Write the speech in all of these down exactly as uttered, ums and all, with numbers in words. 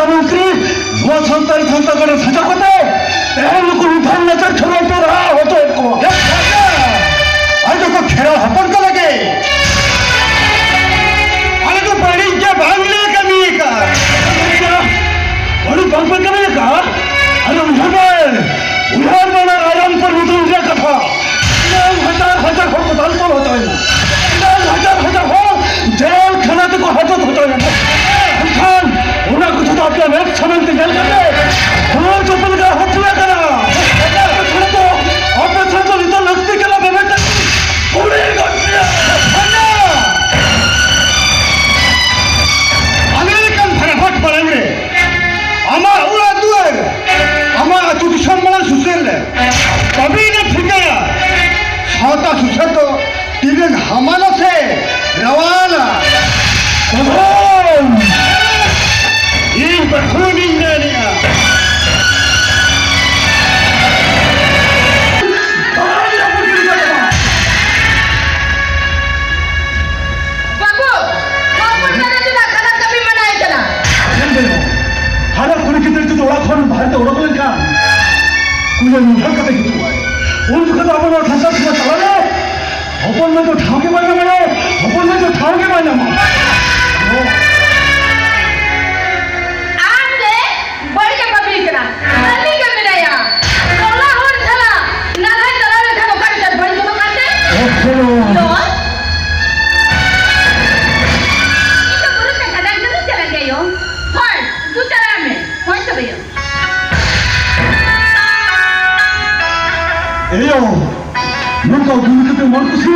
ᱢᱚᱱᱛᱨᱤ, ᱱᱚᱣᱟ ᱥᱟᱱᱛᱟᱲ ᱥᱟᱱᱛᱟᱲ ᱜᱟᱲ ᱥᱟᱡᱟᱣ ᱠᱟᱛᱮ ᱛᱮᱦᱮᱧ ᱱᱩᱠᱩ ᱱᱤᱫᱷᱟᱱ ᱱᱟᱪᱟᱨ ᱴᱷᱮᱱ ᱯᱮ ᱨᱟᱲᱟ ᱦᱚᱪᱚᱭᱮᱫ ᱠᱚᱣᱟ᱾ ᱟᱨ ᱡᱚᱛᱚ ᱠᱷᱮᱨᱣᱟᱲ ᱦᱚᱯᱚᱱ ᱠᱚ ᱞᱟᱹᱜᱤᱫ ᱟᱞᱮ ᱫᱚ ᱵᱟᱹᱲᱤᱡ ᱜᱮ ᱵᱟᱝᱞᱮ ᱠᱟᱹᱢᱤ ᱟᱠᱟᱫᱼᱟ᱾ ᱵᱟᱹᱲᱤᱡ ᱵᱟᱝᱯᱮ ᱠᱟᱹᱢᱤ ᱟᱠᱟᱫᱼᱟ? ᱟᱨᱮ ᱩᱭᱦᱟᱹᱨ ᱢᱮ, ᱩᱭᱦᱟᱹᱨ ᱢᱮ, ᱚᱱᱟ ᱨᱟᱭᱨᱚᱝᱯᱩᱨ ᱧᱩᱛᱩᱢ ᱨᱮᱭᱟᱜ ᱠᱟᱛᱷᱟ᱾ ᱤᱱᱟᱹᱝ ᱦᱟᱡᱟᱨ ᱦᱟᱡᱟᱨ ᱦᱚᱲ ᱠᱚ ᱫᱟᱞ ᱛᱚᱞ ᱦᱚᱪᱚᱭᱮᱱᱟ, ᱤᱱᱟᱹᱝ ᱦᱟᱡᱟᱨ ᱦᱟᱡᱟᱨ ᱦᱚᱲ ᱡᱮᱞ ᱠᱷᱟᱱᱟ ᱛᱮᱠᱚ ᱦᱟᱡᱚᱛ ᱦᱚᱪᱚᱭᱮᱱᱟ᱾ ᱢᱮᱱᱠᱷᱟᱱ ᱚᱱᱟ ᱠᱚ ᱡᱚᱛᱚ ᱟᱯᱮᱭᱟᱜ ᱢᱮᱫ ᱥᱟᱢᱟᱝ ᱛᱮ ᱧᱮᱞ ᱠᱟᱛᱮ ᱦᱚᱲ ᱡᱚᱛᱚ ᱞᱮᱠᱟ ᱦᱚᱪᱚᱭᱟ ᱠᱟᱱᱟ᱾ ᱟᱯᱮ ᱴᱷᱮᱱ ᱫᱚ, ᱟᱯᱮ ᱴᱷᱮᱱ ᱫᱚ ᱱᱤᱛᱚᱜ ᱞᱟᱹᱠᱛᱤ ᱠᱟᱱᱟ ᱢᱤᱢᱤᱫᱴᱟᱝ ᱠᱩᱲᱤ ᱜᱚᱴ ᱨᱮᱭᱟᱜ ᱠᱷᱟᱱᱟ᱾ ᱟᱢᱮᱨᱤᱠᱟᱱ ᱯᱷᱟᱴᱟᱯᱷᱟᱴ ᱢᱟᱲᱟᱝ ᱨᱮ ᱟᱢᱟᱜ ᱚᱲᱟᱜ ᱫᱩᱣᱟᱹᱨ, ᱟᱢᱟᱜ ᱟᱹᱛᱩ ᱫᱤᱥᱚᱢ ᱢᱟᱲᱟᱝ ᱥᱩᱥᱟᱹᱨ ᱨᱮ ᱠᱟᱹᱢᱤ ᱨᱮ ᱴᱷᱤᱠᱟᱹᱭᱟ᱾ ᱥᱟᱶᱛᱟ ᱥᱩᱥᱟᱹᱨ ᱫᱚ ᱛᱤᱱᱟᱹᱜ ᱦᱟᱢᱟᱞᱟ ᱥᱮ ᱨᱟᱣᱟᱞᱟ, ᱛᱚᱠᱷᱚᱱ ᱤᱧ ᱛᱚᱠᱷᱚᱱᱤᱧ ᱢᱮᱱᱮᱜᱼᱟ᱾ ᱵᱟᱹᱵᱩ, ᱦᱚᱯᱚᱱ ᱠᱟᱱᱟ ᱪᱮᱫᱟᱜ ᱠᱷᱟᱱᱟ ᱠᱟᱹᱢᱤ ᱢᱟᱱᱟᱭ ᱠᱟᱱᱟ? ᱟᱸᱡᱚᱢ ᱯᱮ, ᱦᱟᱨᱟ ᱠᱩᱲᱤ ᱜᱤᱫᱽᱨᱟᱹ ᱡᱩᱫᱤ ᱚᱲᱟᱜ ᱠᱷᱚᱱ ᱵᱟᱦᱨᱮ ᱛᱮ ᱚᱰᱚᱠ ᱞᱮᱱᱠᱷᱟᱱ ᱠᱩᱲᱤ ᱧᱩᱨᱦᱟᱹ ᱠᱟᱛᱮ ᱜᱤᱛᱤᱡ ᱟᱭ᱾ ᱩᱱ ᱡᱚᱠᱷᱚᱱ ᱫᱚ ᱟᱵᱚ ᱱᱚᱣᱟ ᱥᱟᱱᱛᱟᱲ ᱥᱚᱢᱟᱡᱽ ᱛᱟᱞᱟᱨᱮ ᱦᱚᱯᱚᱱ ᱢᱟᱹᱭ ᱫᱚ ᱴᱷᱟᱶ ᱜᱮ ᱵᱟᱭ ᱧᱟᱢᱟ, ᱦᱚᱯᱚᱱ ᱢᱟᱹᱭ ᱫᱚ ᱴᱷᱟᱶ ᱜᱮ ᱵᱟᱭ ᱧᱟᱢᱟ᱾ ᱟᱢ ᱫᱚ ᱵᱟᱹᱲᱤᱡ ᱮ ᱠᱟᱹᱢᱤ ᱠᱟᱱᱟ, ᱠᱟᱹᱢᱤ ᱜᱮ ᱢᱮᱱᱟᱭᱟ᱾ ᱴᱚᱞᱟ ᱦᱚᱲ ᱥᱟᱞᱟᱜ ᱱᱟᱞᱦᱟ ᱪᱟᱞᱟᱣ ᱞᱮᱠᱷᱟᱱ ᱚᱠᱟ ᱞᱮᱠᱟ ᱵᱟᱹᱲᱤᱡ ᱜᱚᱫᱚᱜ ᱠᱟᱱ ᱛᱮ? ᱚᱦᱚ᱾ ᱫᱚ ᱤᱧ ᱫᱚ ᱵᱩᱨᱩ ᱛᱮ ᱠᱷᱟᱫᱟᱱ ᱠᱟᱹᱢᱤᱧ ᱪᱟᱞᱟᱜ ᱜᱮᱭᱟ ᱭᱳ᱾ ᱦᱳᱭ, ᱫᱩ ᱪᱟᱞᱟᱜ ᱢᱮ᱾ ᱦᱳᱭ ᱛᱚᱵᱮ ᱭᱳ᱾ ᱮᱭᱳ, ᱱᱚᱝᱠᱟ ᱩᱫᱩᱜ ᱠᱟᱛᱮ ᱢᱚᱱ ᱠᱩᱥᱤ,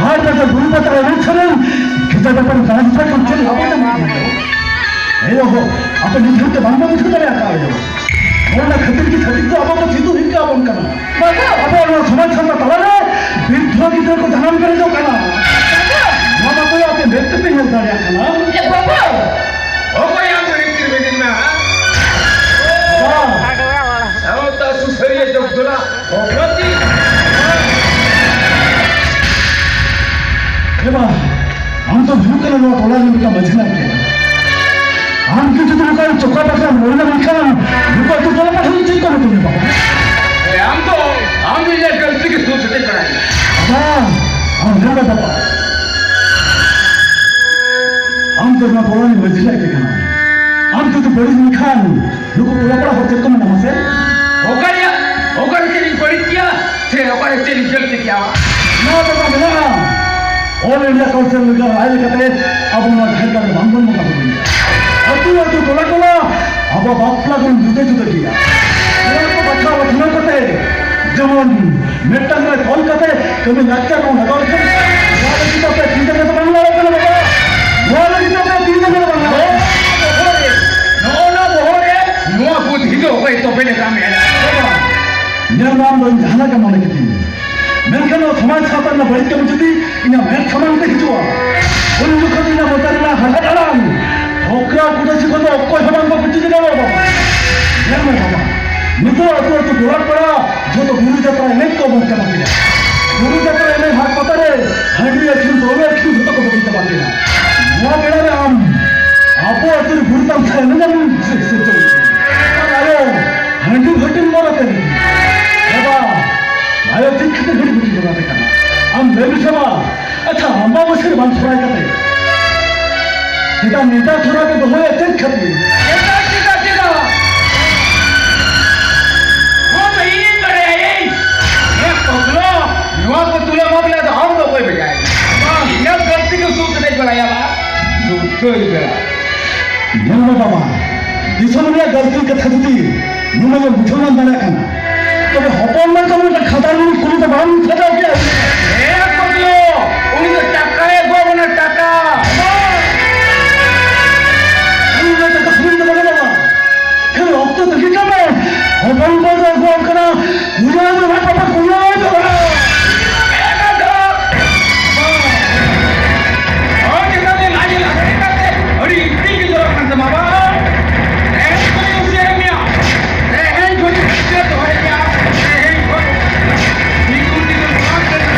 ᱦᱟᱴ ᱯᱟᱛᱟ, ᱵᱩᱨᱩ ᱯᱟᱛᱟ, ᱮᱱᱮᱡ ᱥᱮᱨᱮᱧ, ᱠᱷᱮᱪᱟ ᱛᱟᱯᱟᱢ, ᱫᱟᱬᱟ ᱡᱚᱴᱟ ᱠᱚ ᱪᱮᱫ ᱟᱵᱚ ᱧᱟᱢ ᱠᱟᱱᱟ? ᱮᱭᱳ, ᱟᱯᱮ ᱱᱤᱛ ᱫᱷᱟᱹᱵᱤᱡ ᱛᱮ ᱵᱟᱝ ᱯᱮ ᱵᱩᱡᱷᱟᱹᱣ ᱫᱟᱲᱮ ᱟᱠᱟᱫᱼᱟ ᱮᱭᱳ᱾ ᱚᱱᱟ ᱠᱷᱟᱹᱛᱤᱨ ᱜᱮ ᱪᱷᱟᱹᱛᱤᱠ ᱫᱚ ᱟᱵᱚ ᱠᱚ ᱪᱮᱫ ᱦᱤᱨᱠᱟᱹ ᱟᱵᱚᱱ ᱠᱟᱱᱟ᱾ ᱵᱟᱹᱵᱩ! ᱟᱵᱚ ᱱᱚᱣᱟ ᱥᱚᱢᱟᱡᱽ ᱥᱟᱶᱛᱟ ᱛᱟᱞᱟᱨᱮ ᱵᱤᱨᱫᱷᱚ ᱜᱤᱫᱽᱨᱟᱹ ᱠᱚ ᱡᱟᱱᱟᱢ ᱯᱮᱨᱮᱡᱚᱜ ᱠᱟᱱᱟ᱾ ᱱᱚᱣᱟ ᱠᱚ ᱟᱯᱮ ᱢᱮᱫ ᱛᱮᱯᱮ ᱧᱮᱞ ᱫᱟᱲᱮᱭᱟᱜ ᱠᱟᱱᱟ᱾ ᱮ ᱵᱟᱹᱵᱩ! ᱚᱠᱚᱭ ᱟᱢ ᱫᱚ ᱨᱤᱛᱤᱨ ᱢᱮᱱᱟᱜ ᱢᱮ? ᱵᱟ᱾ ᱥᱟᱶᱛᱟ ᱥᱩᱥᱟᱹᱨᱤᱭᱟᱹ ᱡᱚᱜᱽᱫᱚᱞᱟ ᱵᱷᱚᱜᱚᱛᱤ᱾ ᱮ ᱵᱟ, ᱟᱢ ᱫᱚ ᱦᱩᱭᱩᱜ ᱠᱟᱱᱟ ᱱᱚᱣᱟ ᱴᱚᱞᱟ ᱨᱮᱱ ᱢᱤᱫᱴᱟᱝ ᱢᱟᱹᱡᱷᱤ ᱱᱟᱭᱠᱮ᱾ ᱟᱢ ᱜᱮ ᱱᱚᱝᱠᱟᱱ ᱪᱚᱠᱟ ᱯᱟᱠᱟ ᱢᱚᱨᱤᱱᱟ ᱢᱮᱱᱠᱷᱟᱱ ᱱᱩᱠᱩ ᱟᱹᱛᱩ ᱴᱚᱞᱟ ᱯᱟᱲᱟ ᱨᱮ ᱪᱮᱫ ᱠᱚ ᱢᱮᱛᱟᱹᱧᱟ ᱵᱟᱵᱟ? ᱮ, ᱟᱢ ᱫᱚ, ᱟᱢ ᱫᱚ ᱤᱧᱟᱹᱜ ᱜᱟᱹᱞᱛᱤ ᱜᱮ ᱥᱩᱫᱷ ᱥᱮᱴᱮᱡ ᱵᱟᱲᱟᱭ ᱢᱮ᱾ ᱵᱟᱵᱟ, ᱟᱢ ᱧᱮᱞ ᱢᱮ ᱵᱟᱵᱟ, ᱟᱢ ᱫᱚ ᱱᱚᱣᱟ ᱯᱟᱲᱟ ᱨᱤᱱ ᱢᱟᱹᱡᱷᱤ ᱞᱮᱠᱟ ᱠᱟᱱᱟᱢ᱾ ᱟᱢ ᱡᱩᱫᱤ ᱵᱟᱹᱲᱤᱡ ᱞᱮᱱᱠᱷᱟᱱ ᱱᱩᱠᱩ ᱴᱚᱞᱟ ᱯᱟᱲᱟ ᱦᱚᱲ ᱪᱮᱫ ᱠᱚ ᱢᱮᱱᱟ ᱢᱟᱥᱮ? ᱚᱠᱟ ᱨᱮᱭᱟᱜ, ᱚᱠᱟ ᱨᱮ ᱪᱮᱫ ᱤᱧ ᱵᱟᱹᱲᱤᱡ ᱜᱮᱭᱟ ᱥᱮ ᱚᱠᱟ ᱨᱮ ᱪᱮᱫ ᱤᱧ ᱜᱟᱹᱞᱛᱤ ᱜᱮᱭᱟ? ᱱᱚᱣᱟ ᱫᱚ ᱵᱟᱝ ᱢᱮᱱᱟᱜᱼᱟ᱾ All India Council ᱨᱮᱱᱟᱜ ᱨᱟᱭ ᱞᱮᱠᱟᱛᱮ ᱟᱵᱚ ᱱᱚᱣᱟ ᱡᱷᱟᱲᱠᱷᱚᱸᱰ ᱨᱮ ᱵᱟᱝᱵᱚᱱ ᱵᱚᱸᱜᱟ ᱵᱩᱨᱩᱭᱟ᱾ ᱟᱹᱛᱩ ᱟᱹᱛᱩ ᱴᱚᱞᱟ ᱴᱚᱞᱟ ᱟᱵᱚ ᱵᱟᱯᱞᱟ ᱵᱚᱱ ᱡᱩᱫᱟᱹ ᱡᱩᱫᱟᱹ ᱜᱮᱭᱟ᱾ ᱱᱚᱣᱟ ᱠᱚ ᱵᱟᱪᱷᱟᱣ ᱵᱟᱪᱷᱱᱟᱣ ᱠᱟᱛᱮ ᱡᱮᱢᱚᱱ ᱢᱤᱫᱴᱟᱝ ᱨᱮ ᱛᱚᱞ ᱠᱟᱛᱮ ᱠᱟᱹᱢᱤ ᱞᱟᱠᱪᱟᱨ ᱵᱚᱱ ᱞᱟᱜᱟᱣ ᱞᱮᱠᱷᱟᱱ ᱱᱚᱣᱟ ᱞᱟᱹᱜᱤᱫ ᱛᱮ ᱛᱤ ᱡᱟᱸᱜᱟ ᱫᱚ ᱵᱟᱝ ᱞᱟᱲᱟᱜ ᱠᱟᱱᱟ ᱵᱟᱵᱟ᱾ ᱱᱚᱣᱟ ᱞᱟᱹᱜᱤᱫ ᱛᱮ ᱛᱤ ᱡᱟᱸᱜᱟ ᱫᱚ ᱵᱟᱝ ᱞᱟᱲᱟᱜ ᱠᱟᱱᱟ᱾ ᱱᱚᱜᱼᱚ ᱱᱟ ᱵᱚᱦᱚᱜ ᱨᱮ, ᱱᱚᱜᱼᱚ ᱱᱟ ᱵᱚᱦᱚᱜ ᱨᱮ ᱱᱚᱣᱟ ᱵᱩᱫᱷᱤ ᱫᱚ ᱚᱠᱚᱭ ᱛᱚᱯᱮ ᱞᱮᱫᱟ ᱢᱮᱱᱟ? ᱵᱟᱵᱟ, ᱧᱮᱞ ᱢᱮ, ᱟᱢ ᱫᱚ ᱤᱧ ᱡᱟᱦᱟᱱᱟᱜ ᱜᱮ ᱢᱚᱱᱮ ᱠᱤᱫᱤᱧ, ᱢᱮᱱᱠᱷᱟᱱ ᱱᱚᱣᱟ ᱥᱚᱢᱟᱡᱽ ᱥᱟᱶᱛᱟ ᱨᱮᱱᱟᱜ ᱵᱟᱹᱲᱤᱡ ᱠᱟᱹᱢᱤ ᱡᱩᱫᱤ ᱤᱧᱟᱹᱜ ᱢᱮᱫ ᱥᱟᱢᱟᱝ ᱛᱮ ᱦᱤᱡᱩᱜᱼᱟ, ᱩᱱ ᱡᱚᱠᱷᱚᱱ ᱤᱧᱟᱹᱜ ᱢᱚᱪᱟ ᱨᱮᱱᱟᱜ ᱦᱟᱲᱦᱟᱫ ᱟᱲᱟᱝ ᱴᱷᱚᱠᱨᱟ ᱠᱩᱰᱟᱹᱪᱤ ᱠᱷᱚᱱ ᱫᱚ ᱚᱠᱚᱭ ᱦᱚᱸ ᱵᱟᱝ ᱠᱚ ᱯᱩᱪᱩᱡ ᱫᱟᱲᱮᱭᱟᱜᱼᱟ ᱵᱟᱵᱟ᱾ ᱧᱮᱞ ᱢᱮ ᱵᱟᱵᱟ, ᱱᱤᱛᱚᱜ ᱟᱹᱛᱩ ᱟᱹᱛᱩ ᱴᱚᱞᱟ ᱯᱟᱲᱟ ᱡᱚᱛᱚ ᱵᱩᱨᱩ ᱡᱟᱛᱨᱟ ᱮᱱᱮᱡ ᱠᱚ ᱵᱚᱱᱫ ᱪᱟᱵᱟ ᱠᱮᱫᱟ᱾ ᱵᱩᱨᱩ ᱡᱟᱛᱨᱟ ᱮᱱᱮᱡ ᱦᱟᱴ ᱯᱟᱛᱟ ᱨᱮ ᱦᱟᱺᱰᱤ ᱟᱹᱠᱷᱨᱤᱧ, ᱯᱟᱹᱣᱨᱟᱹ ᱟᱹᱠᱷᱨᱤᱧ ᱡᱚᱛᱚ ᱠᱚ ᱵᱟᱹᱜᱤ ᱪᱟᱵᱟ ᱠᱮᱫᱟ᱾ ᱱᱚᱣᱟ ᱵᱮᱲᱟ ᱨᱮ ᱟᱢ ᱟᱵᱚ ᱟᱹᱛᱩ ᱨᱮ ᱵᱩᱨᱩ ᱛᱟᱢᱥᱟ ᱮᱱᱮᱡ ᱮᱢ ᱥᱤᱨᱡᱟᱹᱣ ᱠᱮᱫᱟ᱾ ᱟᱨ ᱟᱭᱳ, ᱦᱟᱺᱰᱤ ᱵᱷᱟᱹᱴᱤᱢ ᱵᱚᱞᱚ ᱛᱮ᱾ ᱵᱟᱵᱟ, ᱟᱭᱳ ᱪᱮᱫ ᱠᱷᱟᱹᱛᱤᱨ ᱦᱟᱺᱰᱤ ᱵᱷᱟᱹᱴᱤᱢ ᱵᱚᱞᱚ ᱛᱮ ᱠᱟᱱᱟ? ᱟᱢ ᱞᱟᱹᱭ ᱢᱮᱥᱮ ᱢᱟ᱾ ᱟᱪᱪᱷᱟ, ᱟᱢᱵᱟᱵᱟᱹᱥᱭᱟᱹ ᱨᱮ ᱵᱟᱝ ᱥᱚᱦᱨᱟᱭ ᱠᱟᱛᱮ ᱪᱮᱫᱟᱜ ᱱᱮᱰᱟ ᱥᱚᱦᱨᱟᱭ ᱯᱮ ᱫᱚᱦᱚᱭᱟ? ᱪᱮᱫ ᱠᱷᱟᱹᱛᱤᱨ? ᱪᱮᱫᱟᱜ, ᱪᱮᱫᱟᱜ, ᱪᱮᱫᱟᱜ? ᱱᱚᱣᱟ ᱫᱚ ᱤᱧᱤᱧ ᱵᱟᱲᱟᱭᱟ, ᱤᱧ᱾ ᱱᱚᱣᱟ ᱠᱚᱛᱞᱚ, ᱱᱚᱣᱟ ᱠᱚ ᱛᱩᱞᱟᱹ ᱢᱟᱢᱞᱟ ᱫᱚ ᱟᱢ ᱫᱚ ᱚᱠᱚᱭ ᱵᱷᱮᱡᱟᱭ? ᱵᱟᱝ, ᱤᱧᱟᱹᱜ ᱜᱟᱹᱞᱛᱤ ᱫᱚ ᱥᱩᱫ ᱨᱮ ᱵᱟᱲᱟᱭᱟ, ᱵᱟᱝ? ᱥᱩᱫ ᱨᱮ ᱵᱟᱲᱟᱭᱟ᱾ ᱧᱮᱞ ᱢᱮ ᱵᱟᱵᱟ, ᱫᱤᱥᱚᱢ ᱨᱮᱭᱟᱜ ᱜᱟᱹᱞᱛᱤ ᱠᱟᱛᱷᱟ ᱡᱩᱫᱤ ᱱᱩᱱᱟᱹᱜ ᱮᱢ ᱵᱩᱡᱷᱟᱹᱣ ᱧᱟᱢ ᱫᱟᱲᱮᱭᱟᱜ ᱠᱟᱱᱟ, ᱛᱚᱵᱮ ᱦᱚᱯᱚᱱ ᱢᱮᱱᱛᱮ ᱩᱱᱤ ᱫᱚ ᱠᱷᱟᱫᱟᱱ ᱨᱤᱱᱤᱡ ᱠᱩᱞᱤ ᱫᱚ ᱵᱟᱢ ᱥᱟᱡᱟᱣ ᱠᱮᱭᱟ᱾ ᱦᱮᱸ ᱠᱚᱛᱞᱚ, ᱩᱱᱤ ᱫᱚ ᱴᱟᱠᱟᱭ ᱟᱹᱜᱩ ᱟᱵᱚᱱᱟ, ᱴᱟᱠᱟ᱾ ᱩᱱᱤ ᱫᱚ ᱴᱟᱠᱟ ᱠᱩᱲᱤ ᱫᱚ ᱵᱟᱝ ᱵᱟᱵᱟ᱾ ᱠᱷᱟᱹᱞᱤ ᱚᱠᱛᱚ ᱛᱟᱹᱜᱤ ᱠᱟᱜ ᱢᱮ, ᱦᱚᱯᱚᱱ ᱠᱚ ᱫᱚ ᱟᱹᱜᱩ ᱟᱢ ᱠᱟᱱᱟ, ᱠᱩᱲᱤ ᱫᱚ ᱵᱟᱝ ᱵᱟᱵᱟ, ᱠᱩᱲᱤ ᱫᱚ ᱵᱟᱝ᱾ ᱦᱚᱲ ᱪᱮᱛᱟᱱ ᱨᱮ ᱞᱟᱡ ᱞᱟᱜᱟᱣ ᱠᱟᱛᱮ ᱟᱹᱰᱤ ᱤᱯᱤᱞ ᱜᱮ ᱡᱚᱨᱚᱜ ᱠᱟᱱ ᱛᱟᱢᱟ ᱵᱟᱝ? ᱛᱮᱦᱮᱧ ᱠᱷᱚᱱᱤᱧ ᱩᱥᱟᱹᱨᱮᱫ ᱢᱮᱭᱟ᱾ ᱛᱮᱦᱮᱧ ᱠᱷᱚᱱᱤᱧ ᱩᱥᱟᱹᱨ ᱫᱚᱦᱚᱭᱮᱫ ᱢᱮᱭᱟ᱾ ᱛᱮᱦᱮᱧ ᱠᱷᱚᱱ ᱥᱤᱛᱩᱝ ᱥᱤᱛᱩᱝ ᱵᱟᱝ ᱠᱟᱱᱟ᱾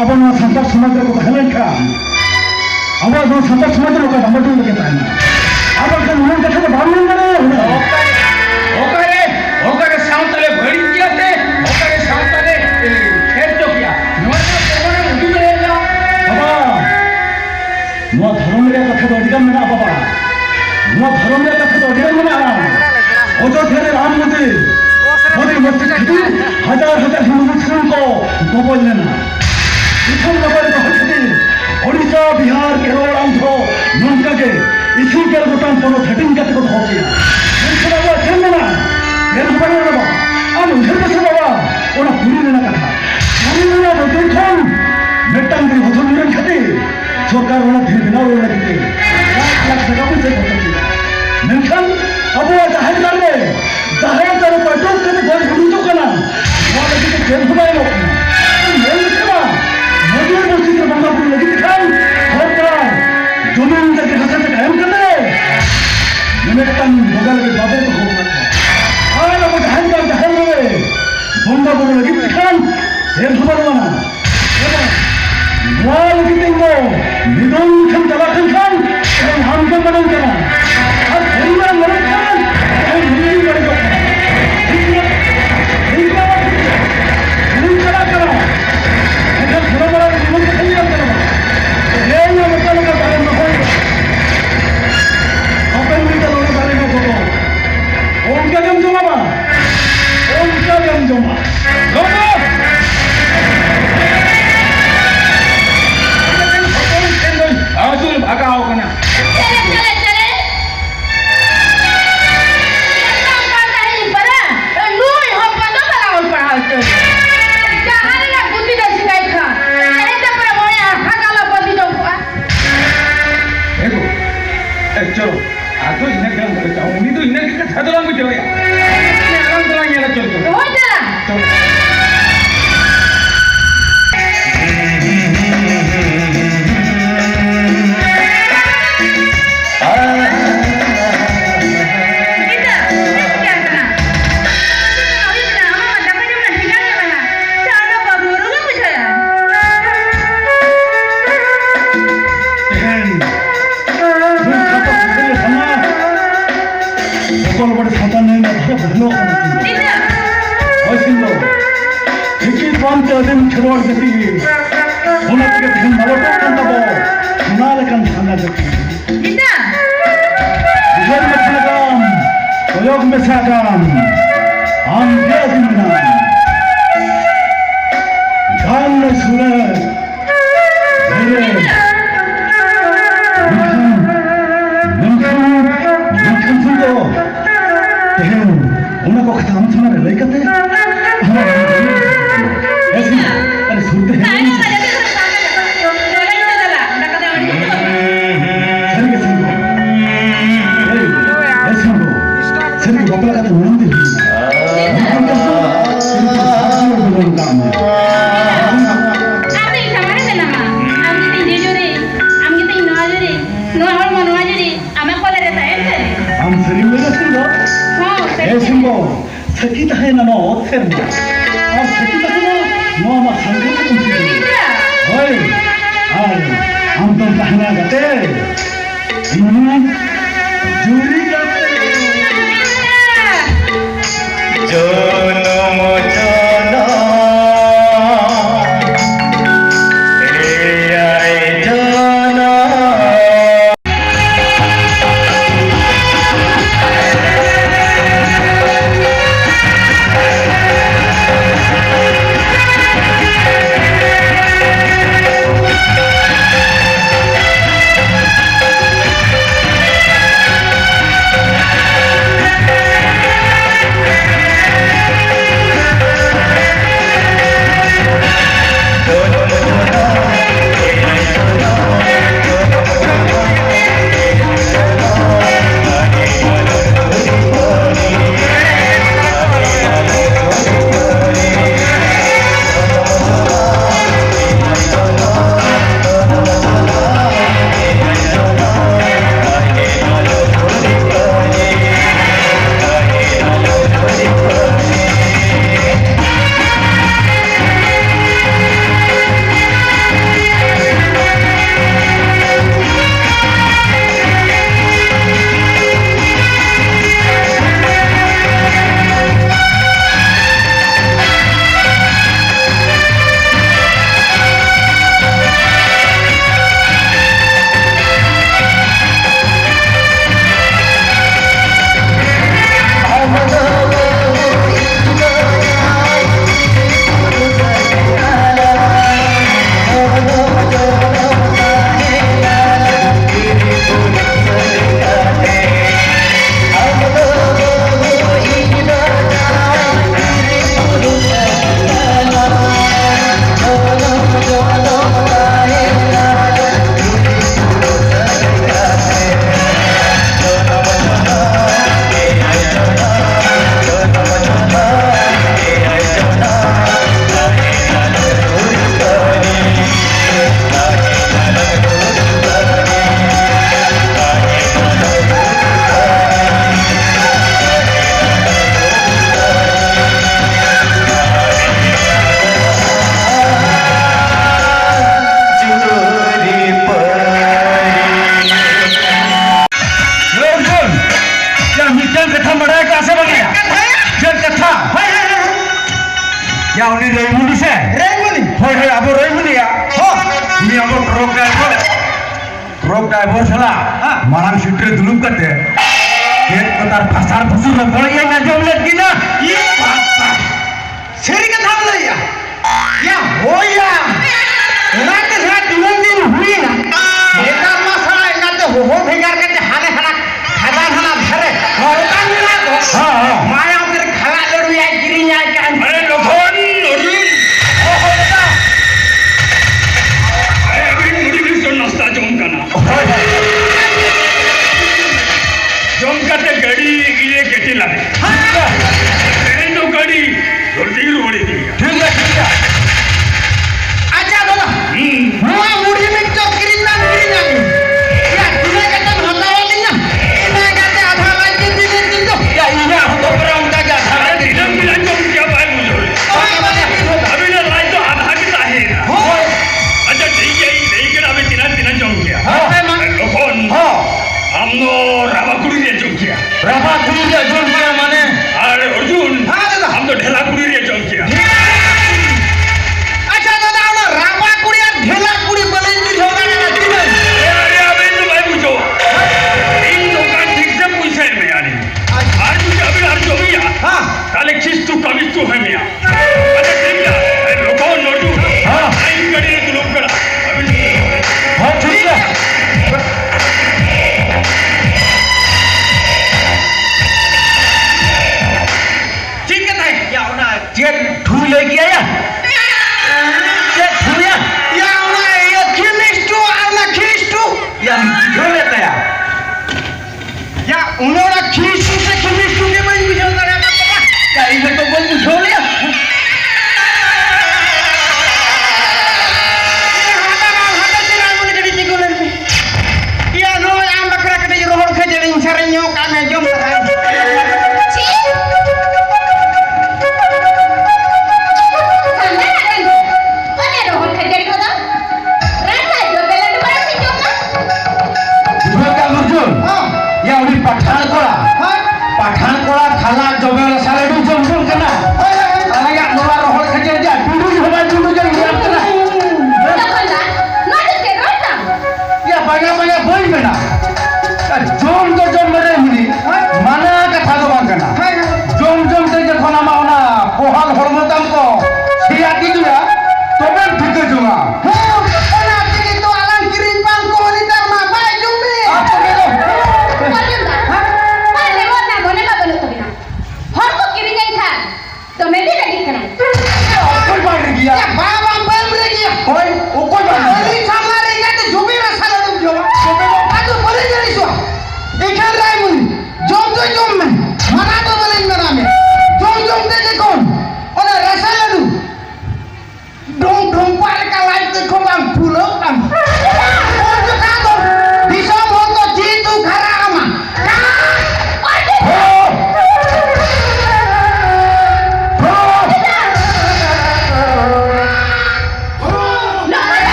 ᱟᱵᱚ ᱱᱚᱣᱟ ᱥᱟᱱᱛᱟᱲ ᱥᱚᱢᱟᱡᱽ ᱨᱮᱠᱚ ᱛᱟᱦᱮᱸ ᱞᱮᱱᱠᱷᱟᱱ ᱟᱵᱚᱣᱟᱜ ᱱᱚᱣᱟ ᱥᱟᱱᱛᱟᱲ ᱥᱚᱢᱟᱡᱽ ᱫᱚ ᱱᱚᱝᱠᱟ ᱰᱟᱢᱵᱟᱰᱳᱞ ᱨᱮᱜᱮ ᱛᱟᱦᱮᱱᱟ᱾ ᱟᱨ ᱵᱟᱝᱠᱷᱟᱱ ᱱᱚᱣᱟ ᱠᱟᱛᱷᱟ ᱫᱚ ᱵᱟᱢ ᱢᱮᱱ ᱫᱟᱲᱮᱭᱟᱜᱼᱟ᱾ ᱚᱠᱟᱨᱮ, ᱚᱠᱟᱨᱮ ᱥᱟᱶᱛᱟ ᱞᱮ ᱵᱟᱹᱲᱤᱡ ᱜᱮᱭᱟ ᱥᱮ ᱚᱠᱟᱨᱮ ᱥᱟᱶᱛᱟ ᱞᱮ, ᱮ, ᱯᱷᱮᱨ ᱪᱚ ᱜᱮᱭᱟ, ᱱᱚᱣᱟ ᱨᱮᱱᱟᱜ ᱯᱨᱚᱢᱟᱱ ᱮᱢ ᱩᱫᱩᱜ ᱫᱟᱲᱮᱭᱟᱜᱼᱟ? ᱵᱟᱵᱟ, ᱱᱚᱣᱟ ᱫᱷᱚᱨᱚᱢ ᱨᱮᱭᱟᱜ ᱠᱟᱛᱷᱟ ᱫᱚ ᱟᱹᱰᱤ ᱜᱟᱱ ᱢᱮᱱᱟᱜᱼᱟ ᱵᱟᱵᱟ᱾ ᱱᱚᱣᱟ ᱫᱷᱚᱨᱚᱢ ᱨᱮᱭᱟᱜ ᱠᱟᱛᱷᱟ ᱫᱚ ᱟᱹᱰᱤ ᱜᱟᱱ ᱢᱮᱱᱟᱜᱼᱟ᱾ ᱚᱡᱳᱫᱽᱫᱷᱟ ᱨᱮ ᱨᱟᱢ ᱢᱚᱱᱫᱤᱨ, ᱢᱚᱱᱫᱤᱨ ᱢᱚᱥᱡᱤᱫ ᱠᱷᱟᱹᱛᱤᱨ ᱦᱟᱡᱟᱨ ᱦᱟᱡᱟᱨ ᱦᱤᱱᱫᱩ ᱢᱩᱥᱞᱤᱢ ᱠᱚ ᱜᱚᱵᱚᱞ ᱞᱮᱱᱟ᱾ ᱤᱛᱷᱟᱱ ᱵᱟᱵᱟ ᱨᱮ ᱫᱚᱦᱚ ᱠᱷᱟᱹᱛᱤᱨ ᱳᱰᱤᱥᱟ, ᱵᱤᱦᱟᱨ, ᱠᱮᱨᱚᱞ, ᱟᱱᱫᱷᱨᱚ ᱱᱚᱝᱠᱟ ᱜᱮ ᱤᱥᱤ ᱜᱮᱞ ᱜᱚᱴᱟᱝ ᱯᱚᱱᱚᱛ ᱦᱟᱹᱴᱤᱧ ᱠᱟᱛᱮ ᱠᱚ ᱫᱚᱦᱚ ᱠᱮᱫᱟ᱾ ᱢᱮᱱᱠᱷᱟᱱ ᱟᱵᱚᱣᱟᱜ ᱪᱮᱫ ᱢᱮᱱᱟᱜᱼᱟ? ᱪᱮᱫ ᱦᱚᱸ ᱵᱟᱹᱱᱩᱜᱼᱟ ᱵᱟᱵᱟ᱾ ᱟᱢ ᱩᱭᱦᱟᱹᱨ ᱢᱮᱥᱮ ᱵᱟᱵᱟ, ᱚᱱᱟ ᱯᱩᱨᱤ ᱨᱮᱱᱟᱜ ᱠᱟᱛᱷᱟ᱾ ᱯᱩᱨᱤ ᱨᱮᱱᱟᱜ ᱵᱚᱫᱚᱞ ᱠᱷᱚᱱ ᱢᱤᱫᱴᱟᱝ ᱜᱮ ᱦᱚᱡᱚᱢ ᱞᱮᱱ ᱠᱷᱟᱹᱛᱤᱨ ᱥᱚᱨᱠᱟᱨ ᱚᱱᱟ ᱫᱷᱤᱨ ᱵᱮᱱᱟᱣ ᱨᱩᱣᱟᱹᱲ ᱞᱟᱹᱜᱤᱫ ᱛᱮ ᱞᱟᱠᱷ ᱞᱟᱠᱷ ᱴᱟᱠᱟ ᱯᱚᱭᱥᱟ ᱠᱷᱚᱨᱪᱟ ᱠᱮᱫᱟ᱾ ᱢᱮᱱᱠᱷᱟᱱ ᱟᱵᱚᱣᱟᱜ ᱡᱟᱦᱮᱨ ᱜᱟᱲ ᱨᱮ ᱡᱟᱦᱮᱨ ᱫᱟᱨᱮ ᱯᱟᱹᱴᱩᱵ ᱠᱟᱛᱮ ᱜᱚᱡ ᱜᱩᱨᱤᱡᱚᱜ ᱠᱟᱱᱟ, ᱱᱚᱣᱟ ᱞᱟᱹᱜᱤᱫ ᱛᱮ ᱪᱮᱫ ᱦᱚᱸ ᱵᱟᱭ ᱮᱢᱚᱜ ᱠᱟᱱᱟ᱾ ᱢᱮᱱ ᱞᱮᱠᱷᱟᱱ ᱢᱟ ᱢᱚᱡᱩᱨ ᱢᱚᱥᱡᱤᱫ ᱨᱮ ᱵᱚᱸᱜᱟ ᱵᱩᱨᱩ ᱞᱟᱹᱜᱤᱫ ᱛᱮ ᱠᱷᱟᱱ ᱥᱚᱨᱠᱟᱨ ᱡᱚᱢᱤᱱ ᱡᱟᱭᱜᱟ ᱦᱟᱥᱟ ᱡᱟᱭᱜᱟ ᱮᱢ ᱠᱟᱛᱮ ᱢᱤᱫᱴᱟᱝ ᱵᱚᱸᱜᱟ ᱞᱟᱹᱜᱤᱫ ᱵᱟᱵᱮ ᱫᱚᱦᱚ ᱟᱠᱟᱫ ᱠᱚᱣᱟ᱾ ᱟᱨ ᱟᱵᱚ ᱡᱟᱦᱮᱨ ᱜᱟᱲ ᱡᱟᱦᱮᱨ ᱨᱮ ᱵᱚᱸᱜᱟ ᱵᱩᱨᱩ ᱞᱟᱹᱜᱤᱫ ᱛᱮ ᱠᱷᱟᱱ ᱪᱮᱫ ᱦᱚᱸ ᱵᱟᱹᱱᱩᱜ ᱟᱱᱟ᱾ ᱱᱚᱣᱟ ᱞᱟᱹᱜᱤᱫ ᱤᱧ ᱫᱚ ᱱᱤᱫᱚᱱ ᱴᱷᱮᱱ ᱪᱟᱞᱟᱜ ᱠᱟᱱ ᱠᱷᱟᱱ, ᱛᱮᱦᱮᱧ ᱟᱢ ᱜᱮᱢ ᱢᱮᱱᱟᱢ ᱠᱟᱱᱟ᱾ ᱟᱨ ᱛᱮᱦᱮᱧ ᱢᱮᱱᱟᱢ ᱠᱷᱟᱱ, ᱛᱮᱦᱮᱧ ᱱᱩᱭ ᱵᱟᱹᱲᱤᱡᱚᱜ ᱠᱟᱱᱟ᱾ ᱴᱷᱤᱠ ᱜᱮᱭᱟ? ᱴᱷᱤᱠ ᱜᱮᱭᱟ? ᱩᱱᱤ ᱪᱟᱞᱟᱜ ᱠᱟᱱᱟ᱾ ᱨᱚᱲ ᱡᱟᱹᱛᱤ, ᱚᱱᱟ ᱛᱮᱜᱮ ᱛᱮᱦᱮᱧ ᱢᱟᱞᱚᱴᱚᱜ ᱠᱟᱱ ᱛᱟᱵᱚ ᱚᱱᱟ ᱞᱮᱠᱟᱱ ᱥᱟᱸᱜᱟ ᱡᱟᱹᱛᱤ᱾ ᱢᱮᱱᱟ᱾ ᱵᱩᱡᱷᱟᱹᱣ ᱢᱮ ᱥᱟᱜᱟᱢ, ᱠᱚᱭᱚᱜ ᱢᱮ ᱥᱟᱜᱟᱢ, ᱟᱢ ᱜᱮ ᱟᱹᱫᱤᱢ ᱢᱮᱱᱟᱢ᱾ ᱜᱟᱱ ᱢᱮ ᱥᱩᱨᱮ, ᱦᱮᱸ ᱨᱮ᱾ ᱢᱮᱱᱠᱷᱟᱱ, ᱢᱮᱱᱠᱷᱟᱱ, ᱢᱮᱱᱠᱷᱟᱱ ᱥᱩᱨ ᱫᱚ ᱛᱮᱦᱮᱧ ᱚᱱᱟ ᱠᱚ ᱠᱟᱛᱷᱟ ᱟᱢ ᱥᱟᱢᱟᱝ ᱨᱮ ᱞᱟᱹᱭ ᱠᱟᱛᱮ ᱟᱢᱟᱜ ᱢᱚᱱᱮ ᱡᱤᱣᱤ ᱮ ᱥᱤ-, ᱟᱨᱮ ᱥᱩᱨ ᱛᱮ ᱦᱮᱡ ᱞᱮᱱ ᱠᱷᱟᱱ᱾ ᱥᱟᱹᱨᱤ ᱜᱮ ᱥᱤᱝᱜᱚ᱾ ᱮᱭ, ᱮ ᱥᱤᱝᱜᱚ᱾ ᱥᱟᱹᱨᱤ ᱜᱮ ᱵᱟᱯᱞᱟ ᱠᱟᱛᱮ ᱢᱟᱲᱟᱝ ᱫᱤᱱ ᱦᱩᱭ ᱮᱱᱟ᱾ ᱢᱮᱱᱠᱷᱟᱱ ᱫᱚ ᱥᱟᱹᱨᱤ ᱜᱮ ᱥᱟᱹᱨᱤ ᱜᱮ ᱵᱚᱞᱚᱱ ᱠᱟᱜ ᱢᱮ᱾ ᱟᱢ ᱫᱚ ᱤᱧ ᱥᱟᱢᱟᱝ ᱨᱮ ᱢᱮᱱᱟᱢᱟ᱾ ᱟᱢ ᱜᱮᱛᱤᱧ ᱡᱮ ᱡᱩᱨᱤ, ᱟᱢ ᱜᱮᱛᱤᱧ ᱱᱚᱣᱟ ᱡᱩᱨᱤ, ᱱᱚᱣᱟ ᱦᱚᱲᱢᱚ ᱱᱚᱣᱟ ᱡᱩᱨᱤ, ᱟᱢᱟᱜ ᱠᱚᱞᱮ ᱨᱮ ᱛᱟᱦᱮᱱ ᱥᱟᱹᱨᱤ᱾ ᱟᱢ ᱥᱟᱹᱨᱤᱢ ᱞᱟᱹᱭᱟ ᱥᱤᱝᱜᱚ? ᱦᱚᱸ, ᱥᱟᱹᱨᱤ ᱮ ᱜᱮ᱾ ᱥᱤᱝᱜᱚ, ᱥᱟᱹᱠᱷᱤ ᱛᱟᱦᱮᱸᱭᱮᱱᱟ ᱱᱚᱣᱟ ᱚᱛ ᱥᱮᱨᱢᱟ᱾ ᱟᱨ ᱥᱟᱹᱠᱷᱤ ᱛᱟᱦᱮᱸᱭᱮᱱᱟ ᱱᱚᱣᱟ ᱢᱟ ᱥᱟᱸᱜᱷᱟ ᱛᱮᱵᱚᱱ ᱥᱤᱠᱷᱱᱟᱹᱛ᱾ ᱦᱳᱭ, ᱟᱨ ᱟᱢ ᱫᱚᱢ ᱛᱟᱦᱮᱸᱱᱟ ᱜᱟᱛᱮ, ᱤᱧ ᱡᱩᱨᱤ ᱜᱟᱛᱮ᱾ ᱡᱚᱱᱚᱢ ᱡᱚᱱᱚᱢ, ᱮᱭᱟᱭ ᱡᱚᱱᱚᱢ᱾ ᱰᱟᱭᱵᱷᱚᱨ ᱥᱟᱞᱟᱜ ᱦᱮᱸ᱾ ᱢᱟᱲᱟᱝ ᱥᱤᱴ ᱨᱮ ᱫᱩᱲᱩᱵ ᱠᱟᱛᱮ ᱪᱮᱫ ᱠᱚ ᱛᱟᱨ ᱯᱷᱟᱥᱟᱨ ᱯᱷᱩᱥᱩᱨ ᱨᱚᱯᱚᱲ ᱤᱧ ᱟᱸᱡᱚᱢ ᱞᱮᱫ ᱠᱤᱱᱟ᱾ ᱤᱭᱟᱹ ᱵᱟᱵᱟ! ᱥᱟᱹᱨᱤ ᱠᱟᱛᱷᱟᱢ ᱞᱟᱹᱭᱟ᱾ ᱭᱟ ᱦᱳᱭᱟ! ᱚᱱᱟ ᱛᱮ ᱥᱟᱞᱟ ᱛᱤᱱᱟᱹᱜ ᱫᱤᱱ ᱦᱩᱭᱱᱟ? ᱱᱮᱛᱟᱨ ᱢᱟ ᱥᱟᱞᱟ ᱮᱸᱜᱟᱛᱮ ᱦᱚᱦᱚ ᱵᱷᱮᱜᱟᱨ ᱠᱟᱛᱮ ᱦᱟᱱᱮ ᱦᱟᱱᱟ ᱠᱷᱟᱫᱟᱱ ᱦᱟᱱᱟ ᱫᱷᱟᱨᱮ ᱱᱚᱝᱠᱟᱱ ᱢᱮᱱᱟᱜ ᱫᱚ᱾ ᱦᱮᱸ, ᱦᱮᱸ᱾ ᱢᱟᱭᱟᱢ ᱛᱮ ᱠᱷᱟᱞᱟ ᱞᱟᱹᱰᱩᱭᱟᱭ ᱠᱤᱨᱤᱧᱟᱭ ᱠᱟᱱ᱾ ᱟᱨᱮ ᱞᱚᱠᱷᱚᱱ, ᱱᱚᱰᱤ! ᱦᱚᱦᱚ ᱞᱮᱫᱟ᱾ ᱟᱨᱮ ᱟᱹᱵᱤᱱ ᱱᱚᱰᱤ ᱵᱤᱱ ᱱᱟᱥᱛᱟ ᱡᱚᱢ ᱠᱟᱱᱟ᱾ ᱦᱳᱭ, ᱦᱳᱭ᱾ ᱡᱚᱢ ᱠᱟᱛᱮ ᱜᱟᱹᱰᱤ ᱤᱭᱟᱹ ᱠᱮᱴᱮᱞ ᱟᱞᱮ᱾ ᱛᱮᱦᱮᱧ ᱫᱚ ᱜᱟᱹᱰᱤ ᱡᱚᱞᱫᱤ ᱨᱩᱣᱟᱹᱲ ᱤᱫᱤᱭᱟ᱾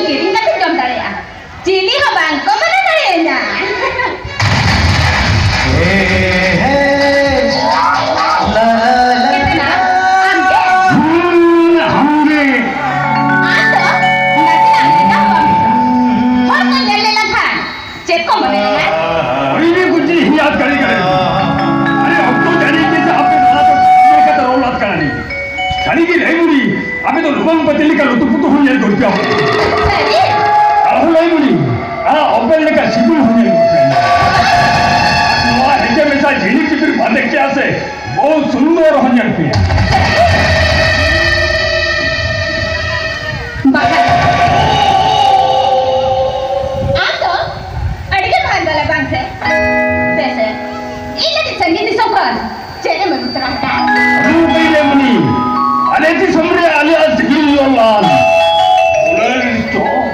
ᱠᱤᱨᱤᱧ ᱠᱟᱛᱮ ᱡᱚᱢ ᱫᱟᱲᱮᱭᱟᱜᱼᱟ, ᱪᱤᱞᱤ ᱦᱚᱸ ᱵᱟᱝ ᱠᱚ ᱢᱟᱱᱟ ᱫᱟᱲᱮᱭᱟᱹᱧᱟ᱾ ᱪᱮᱛᱱᱟ, ᱟᱢ ᱜᱮ? ᱦᱩᱸ, ᱟᱢ ᱜᱮ᱾ ᱟᱢ ᱫᱚ ᱱᱟᱥᱮᱱᱟᱜ ᱞᱮᱸᱜᱟ ᱦᱚᱸ ᱵᱟᱢ ᱵᱩᱡᱷᱟᱹᱣᱟ᱾ ᱦᱚᱲ ᱠᱚ ᱧᱮᱞ ᱞᱮ ᱞᱮᱱᱠᱷᱟᱱ ᱪᱮᱫ ᱠᱚ ᱢᱚᱱᱮᱭᱟ? ᱟᱹᱰᱤ ᱜᱮ ᱠᱩᱪᱤ ᱦᱤᱭᱟᱛ ᱠᱟᱹᱨᱤ ᱠᱟᱱᱟ᱾ ᱟᱨᱮ ᱚᱠᱛᱚ ᱡᱟᱹᱱᱤᱡ ᱜᱮ ᱥᱮ ᱟᱯᱮ ᱫᱟᱫᱟ ᱫᱚ ᱪᱮᱫ ᱞᱮᱠᱟᱛᱮ ᱨᱚᱲ ᱞᱟᱫ ᱠᱟᱱᱟ ᱱᱤᱡ? ᱥᱟᱹᱨᱤ ᱜᱮ ᱨᱮ ᱵᱩᱲᱤ, ᱟᱯᱮ ᱫᱚ ᱞᱩᱢᱟᱹᱝ ᱯᱟᱹᱛᱤ ᱞᱮᱠᱟ ᱞᱩᱛᱩ ᱯᱩᱛᱩ ᱦᱚᱸ ᱧᱮᱞ ᱜᱚᱡ ᱯᱮᱭᱟ᱾ ᱥᱟᱹᱨᱤ? ᱟᱨᱦᱚᱸ ᱞᱟᱹᱭ ᱵᱩᱲᱤ, ᱟᱨ ᱚᱯᱮᱞ ᱞᱮᱠᱟ ᱥᱤᱵᱤᱞ ᱦᱚᱸ ᱧᱮᱞ ᱜᱚᱡ ᱯᱮᱭᱟ᱾ ᱱᱚᱣᱟ ᱦᱮᱸᱫᱮ ᱢᱮᱥᱟ ᱡᱷᱤᱨᱤ ᱪᱤᱯᱤᱨ ᱵᱟᱸᱫᱮ ᱠᱮᱜᱼᱟ ᱥᱮ, ᱵᱚᱦᱩ ᱥᱩᱱᱫᱚᱨ ᱦᱚᱸ ᱧᱮᱞ ᱯᱮᱭᱟ᱾ ᱵᱟᱠᱷᱟᱱ ᱟᱢ ᱫᱚ ᱟᱹᱰᱤ ᱜᱮ ᱵᱷᱟᱜᱟᱞᱟ ᱵᱟᱝ ᱥᱮ? ᱵᱮᱥᱮ, ᱤᱧ ᱞᱟᱹᱜᱤᱫ ᱥᱟᱺᱜᱤᱧ ᱫᱤᱥᱚᱢ ᱠᱷᱚᱱ ᱪᱮᱫ ᱮᱢ ᱟᱹᱜᱩ ᱛᱚᱨᱟ ᱟᱠᱟᱫᱼᱟ? ᱟᱹᱜᱩ ᱠᱟᱹᱧ ᱞᱮ ᱢᱩᱱᱤ, ᱟᱞᱮ ᱫᱤᱥᱚᱢ ᱨᱮ ᱟᱞᱮᱭᱟᱜ ᱥᱤᱵᱤᱞ ᱞᱚᱞᱟᱱ ᱩᱞᱟᱹᱨ ᱪᱚᱯ᱾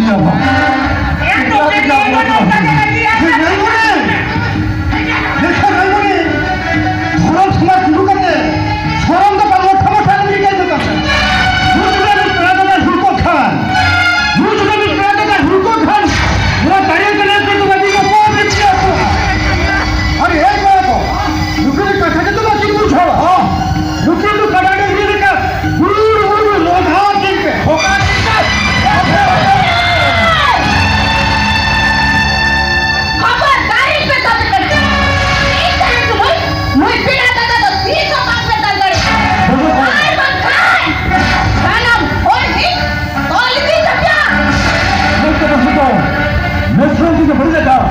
ᱮ ᱱᱚᱝᱠᱟ ᱜᱮ ᱱᱚᱝᱠᱟ ᱜᱮ ᱞᱟᱹᱜᱤᱫ ᱟᱨ ᱫᱷᱚᱨᱚᱢ ᱥᱚᱢᱟᱡᱽ ᱛᱤᱸᱜᱩ ᱠᱟᱛᱮ ᱥᱚᱨᱚᱢ ᱫᱚ ᱵᱟᱝ, ᱢᱚᱴᱷᱟ ᱢᱚᱴᱷᱟ ᱞᱟᱹᱜᱤᱫ ᱠᱟᱱ ᱛᱟᱯᱮ᱾ ᱱᱩᱭ ᱡᱩᱫᱤ ᱟᱢᱤᱡ ᱯᱮᱲᱟ ᱫᱟᱫᱟ ᱦᱩᱭ ᱠᱚᱜ ᱠᱷᱟᱱ, ᱱᱩᱭ ᱡᱩᱫᱤ ᱟᱢᱤᱡ ᱯᱮᱲᱟ ᱫᱟᱫᱟ ᱦᱩᱭ ᱠᱚᱜ ᱠᱷᱟᱱ, ᱱᱚᱣᱟ ᱛᱟᱭᱚᱢ ᱛᱮ ᱱᱮᱥ ᱫᱚ ᱵᱟᱹᱡᱤ ᱠᱚ ᱯᱚᱨ ᱨᱮ ᱯᱮᱭᱟ ᱠᱚ᱾ ᱟᱨ ᱮᱭ ᱠᱚᱲᱟ ᱠᱚ, ᱱᱩᱠᱩ ᱫᱚ ᱠᱟᱛᱷᱟ ᱜᱮᱛᱚ ᱵᱟᱹᱠᱤᱱ ᱵᱩᱡᱷᱟᱹᱣᱟ᱾ ᱱᱩᱠᱤᱱ ᱫᱚ ᱠᱟᱰᱟ ᱰᱟᱹᱝᱨᱤ ᱞᱮᱠᱟ ᱵᱩᱨᱩ ᱵᱩᱨᱩ ᱞᱚᱫᱷᱟ ᱠᱤᱱ ᱯᱮ᱾ ᱠᱷᱚᱵᱚᱨᱫᱟᱨᱤ ᱯᱮ ᱫᱟᱵᱤ ᱠᱟᱱᱟ᱾ ᱤᱧ ᱛᱟᱦᱮᱸ ᱛᱩᱞᱩᱡ ᱱᱩᱭ ᱯᱮᱲᱟ ᱫᱟᱫᱟ ᱫᱚ ᱛᱤᱥ ᱦᱚᱸ ᱵᱟᱝ ᱯᱮ ᱫᱟᱞ ᱫᱟᱲᱮᱭᱟᱜᱼᱟ᱾ ᱟᱨ ᱵᱟᱝᱠᱷᱟᱱ ᱥᱟᱱᱟᱢ ᱦᱚᱲ ᱜᱮ ᱛᱚᱞ ᱤᱫᱤ ᱛᱟᱯᱮᱭᱟ᱾ ᱱᱚᱝᱠᱟ ᱫᱚ ᱥᱩᱫᱷᱩ ᱢᱮᱥᱨᱚᱢ ᱛᱮᱜᱮ ᱵᱟᱹᱲᱤᱡ ᱟᱠᱟᱫ᱾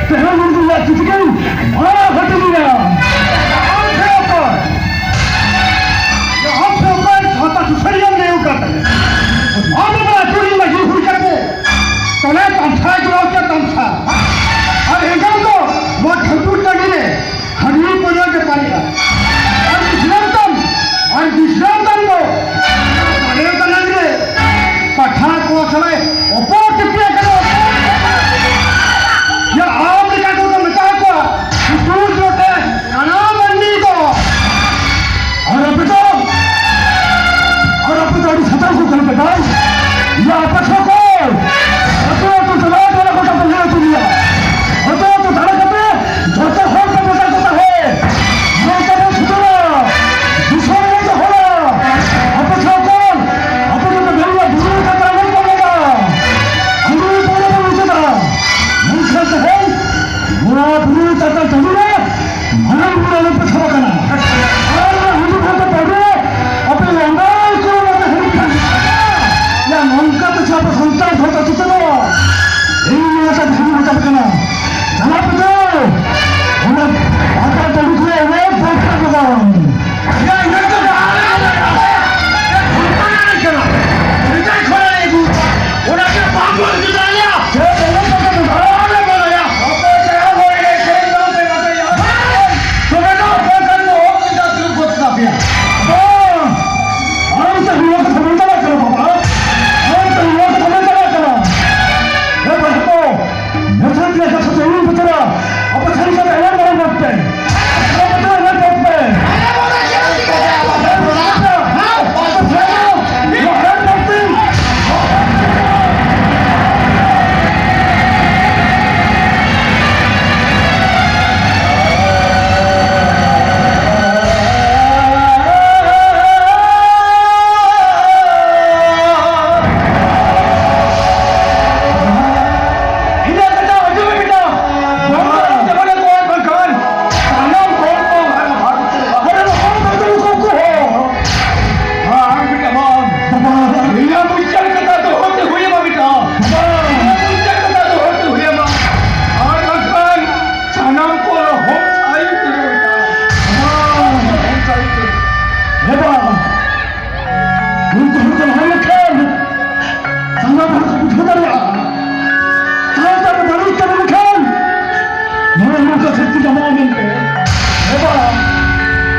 ᱛᱮᱦᱮᱧ ᱩᱱᱤ ᱫᱚ ᱤᱧᱟᱜ ᱪᱤᱴᱷᱤ ᱜᱮᱭ ᱢᱟᱲᱟᱝ ᱦᱟᱹᱴᱤᱧ ᱮᱭᱟ᱾ ᱟᱢ ᱥᱮ ᱚᱠᱚᱭ? ᱟᱢ ᱥᱮ ᱚᱠᱚᱭ ᱥᱟᱶᱛᱟ ᱥᱩᱥᱟᱹᱨᱤᱭᱟᱹᱢ ᱞᱟᱹᱭ ᱟᱠᱟᱫ? ᱟᱢ ᱫᱚ ᱟᱹᱛᱩ ᱨᱤᱱ ᱢᱟᱹᱡᱷᱤ ᱦᱩᱭ ᱠᱟᱛᱮ ᱛᱚᱞᱮ ᱛᱟᱢᱥᱟ ᱡᱚᱲᱟᱣ ᱠᱮᱫ ᱛᱟᱢᱥᱟ᱾ ᱟᱨ ᱮᱸᱜᱟᱢ ᱫᱚ ᱱᱚᱣᱟ ᱴᱷᱟᱹᱠᱩᱨ ᱴᱟᱺᱰᱤ ᱨᱮ ᱦᱟᱺᱰᱤ ᱯᱟᱹᱣᱨᱟᱹ ᱵᱮᱯᱟᱨᱤᱜᱼᱟ᱾ ᱟᱨ ᱵᱤᱥᱨᱟᱢ ᱛᱟᱢ, ᱟᱨ ᱵᱤᱥᱨᱟᱢ ᱛᱟᱢ ᱫᱚ ᱥᱟᱞᱮ ᱫᱟᱱᱟᱝ ᱨᱮ ᱯᱟᱴᱷᱟ ᱠᱚ ᱥᱟᱞᱟᱜ ᱚᱯᱚᱨ ᱪᱩᱠᱤ ᱟᱠᱟᱱᱟ᱾ ᱭᱟ, ᱟᱢ ᱞᱮᱠᱟ ᱠᱚ ᱢᱮᱛᱟ ᱠᱚᱣᱟ, ᱥᱩᱛᱩᱨ ᱡᱚᱴᱮ ᱠᱟᱱᱟ ᱢᱟᱹᱱᱢᱤ ᱫᱚ᱾ ᱟᱨ ᱟᱯᱮ ᱫᱚ, ᱟᱨ ᱟᱯᱮ ᱫᱚ ᱟᱹᱰᱤ ᱥᱟᱛᱟᱢ ᱠᱚ ᱠᱟᱱᱟ ᱯᱮ ᱛᱟᱭ? ᱭᱟ, ᱟᱯᱮ ᱥᱚᱠᱚ, ᱟᱹᱛᱩ ᱟᱹᱛᱩ ᱪᱟᱞᱟᱣ ᱠᱟᱛᱮ ᱜᱚᱴᱟ ᱯᱮ ᱞᱟᱹᱭ ᱟᱹᱪᱩᱨ ᱞᱮᱭᱟ᱾ ᱟᱹᱛᱩ ᱟᱹᱛᱩ ᱫᱟᱬᱟ ᱠᱟᱛᱮ ᱡᱚᱛᱚ ᱦᱚᱲ ᱯᱮ ᱢᱮᱛᱟ ᱠᱚ ᱛᱟᱦᱮᱸ, ᱱᱚᱝᱠᱟ ᱵᱚᱱ ᱥᱩᱫᱷᱟᱹᱨᱟ, ᱫᱤᱥᱚᱢ ᱵᱚᱱ ᱫᱚᱦᱚᱭᱟ᱾ ᱟᱯᱮ ᱥᱚᱠᱚ, ᱟᱯᱮ ᱫᱚ ᱯᱮ ᱵᱷᱟᱹᱜᱤᱭᱟ, ᱵᱩᱨᱩ ᱠᱟᱛᱷᱟ ᱟᱞᱚᱢ ᱠᱚ ᱢᱮᱱᱟ᱾ ᱦᱟᱺᱰᱤ ᱯᱟᱹᱣᱨᱟᱹ ᱵᱚᱱ ᱢᱩᱪᱟᱹᱫᱟ᱾ ᱢᱮᱱᱠᱷᱟᱱ ᱛᱮᱦᱮᱧ ᱱᱚᱣᱟ ᱵᱩᱨᱩ ᱪᱟᱛᱟᱞ ᱴᱟᱺᱰᱤ ᱨᱮ ᱢᱟᱨᱟᱝ ᱵᱩᱨᱩ ᱟᱞᱚᱯᱮ ᱥᱟᱵ ᱟᱠᱟᱱᱟ᱾ ᱟᱨ ᱚᱱᱟ ᱦᱟᱺᱰᱤ ᱵᱷᱟᱴᱟ ᱴᱟᱺᱰᱤ ᱨᱮ ᱟᱯᱮ ᱞᱟᱸᱫᱟ ᱠᱚ ᱚᱱᱟ ᱦᱟᱺᱰᱤ ᱵᱷᱟᱴᱟ᱾ ᱭᱟ, ᱱᱚᱝᱠᱟ ᱛᱮ ᱪᱮ ᱟᱯᱮ ᱥᱟᱱᱛᱟᱲ ᱥᱟᱶᱛᱟ ᱪᱮᱛᱟᱱᱚᱜᱼᱟ? ᱤᱧ ᱱᱚᱣᱟ ᱪᱟᱛᱟᱞ ᱦᱟᱺᱰᱤ ᱵᱷᱟᱴᱟ ᱠᱟᱱᱟ᱾ ᱪᱟᱞᱟᱜ ᱯᱮ ᱛᱚ᱾ ᱚᱱᱟ ᱯᱟᱛᱟ ᱴᱟᱺᱰᱤ ᱠᱷᱚᱱ ᱚᱱᱮ ᱵᱚᱸᱜᱟ ᱠᱚ ᱵᱟᱝ᱾ ᱭᱟ, ᱤᱱᱟᱹ ᱫᱚ ᱵᱟᱝ ᱠᱟᱱᱟ᱾ ᱥᱮᱫᱟᱭ ᱠᱷᱚᱱ ᱞᱮ ᱟᱹᱜᱩ ᱠᱟᱜᱼᱟ᱾ ᱚᱱᱟ ᱛᱮ ᱵᱟᱝ ᱵᱚᱱ ᱤᱫᱤ ᱫᱟᱲᱮᱭᱟᱜᱼᱟ᱾ ᱪᱮᱫ ᱵᱚᱸᱜᱟ ᱠᱚ ᱵᱟᱝ? ᱵᱟᱝ ᱞᱮ ᱵᱚᱸᱜᱟᱭᱟ᱾ ᱟᱯᱮ ᱪᱮᱫ ᱦᱚᱸ ᱵᱟᱝ ᱞᱮ ᱥᱮᱨᱮᱧ ᱵᱟᱝ ᱯᱮ ᱵᱟᱰᱟᱭᱟ᱾ ᱛᱚᱵᱮ ᱫᱚ ᱟᱯᱮ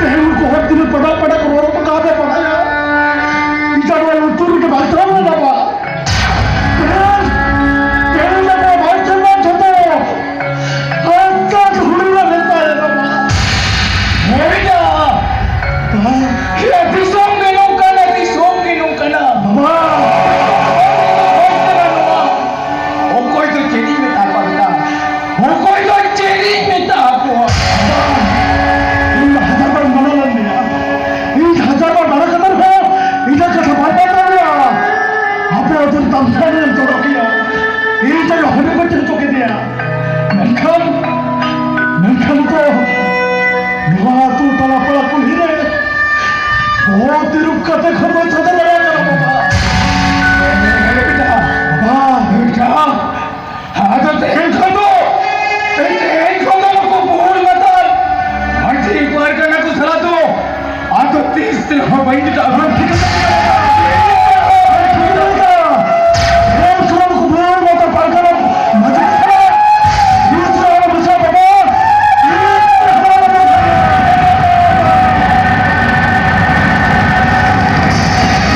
ᱛᱮᱦᱮᱧ ᱩᱱᱠᱩ ᱦᱚᱲ ᱛᱤᱱᱟᱹᱜ ᱯᱟᱰᱟ ᱯᱟᱰᱟ ᱠᱚ ᱨᱚᱲ ᱦᱚᱴᱚ ᱠᱟᱜ ᱞᱮ ᱵᱟᱰᱟᱭᱟ᱾ ᱤᱧ ᱫᱚ ᱱᱚᱣᱟ ᱞᱩᱛᱩᱨ ᱨᱮᱜᱮ ᱵᱟᱝ ᱛᱟᱦᱮᱸ ᱞᱮᱱᱟ ᱵᱟ᱾ ᱛᱮᱦᱮᱧ, ᱛᱮᱦᱮᱧ ᱫᱚ ᱱᱚᱣᱟ ᱵᱟᱝ ᱛᱟᱦᱮᱸ ᱞᱮᱱᱟ ᱡᱷᱚᱛᱚ᱾ ᱦᱟᱥᱟ ᱫᱚ ᱦᱩᱲᱩ ᱨᱮ ᱢᱮᱥᱟᱭᱮᱱᱟ ᱵᱟ᱾ ᱦᱮᱸ ᱵᱟ᱾ ᱮᱭᱟ ᱫᱤᱥᱚᱢ ᱜᱮ ᱱᱚᱝᱠᱟᱱᱟ, ᱫᱤᱥᱚᱢ ᱜᱮ ᱱᱚᱝᱠᱟᱱᱟ᱾ ᱵᱟᱵᱟ᱾ ᱚᱠᱚᱭ ᱫᱚ ᱪᱮᱫ ᱤᱧ ᱢᱮᱛᱟ ᱠᱚᱣᱟ ᱵᱮᱴᱟ? ᱚᱠᱚᱭ ᱫᱚ ᱪᱮᱫ ᱤᱧ ᱢᱮᱛᱟ ᱠᱚᱣᱟ? ᱤᱧ ᱫᱚ ᱦᱟᱡᱟᱨ ᱵᱟᱨ ᱢᱟᱱᱟ ᱞᱮᱱ ᱢᱮᱭᱟ᱾ ᱤᱧ ᱦᱟᱡᱟᱨ ᱵᱟᱨ ᱢᱟᱱᱟ ᱠᱟᱛᱮ ᱨᱮᱦᱚᱸ ᱤᱧᱟᱹᱜ ᱠᱟᱛᱷᱟ ᱵᱟᱭ ᱯᱟᱞᱴᱟᱣ ᱞᱮᱭᱟ᱾ ᱟᱯᱮ ᱟᱹᱛᱩ ᱨᱮ ᱛᱟᱢᱥᱟ ᱧᱮᱞ ᱪᱚᱨᱚᱠ ᱜᱮᱭᱟ᱾ ᱤᱧ ᱫᱚ ᱦᱟᱹᱰᱤ ᱵᱟᱹᱴᱤ ᱦᱚᱪᱚ ᱠᱮᱫᱮᱭᱟ᱾ ᱢᱮᱱᱠᱷᱟᱱ, ᱢᱮᱱᱠᱷᱟᱱ ᱛᱚ ᱱᱚᱣᱟ ᱟᱹᱛᱩ ᱛᱟᱞᱟ ᱯᱟᱲᱟ ᱠᱩᱞᱦᱤ ᱨᱮ ᱵᱚᱦᱚᱜ ᱛᱤᱨᱩᱯ ᱠᱟᱛᱮ ᱠᱷᱚᱱ ᱵᱟᱹᱧ ᱥᱟᱡᱟᱣ ᱫᱟᱲᱮᱭᱟᱜ ᱠᱟᱱᱟ ᱵᱟᱵᱟ᱾ ᱵᱟᱵᱟ᱾ ᱟᱫᱚ ᱛᱮᱦᱮᱧ ᱠᱷᱚᱱ ᱫᱚ, ᱛᱮᱦᱮᱧ ᱠᱷᱚᱱ ᱫᱚ ᱱᱩᱠᱩ ᱵᱩᱦᱩᱲ ᱢᱟᱛᱟᱞ ᱢᱟᱹᱡᱷᱤ ᱯᱟᱨᱜᱟᱱᱟ ᱠᱚ ᱥᱟᱞᱟᱜ ᱫᱚ ᱟᱫᱚ ᱛᱤᱥ ᱨᱮᱦᱚᱸ ᱵᱟᱹᱧ ᱢᱮᱛᱟᱜᱼᱟ᱾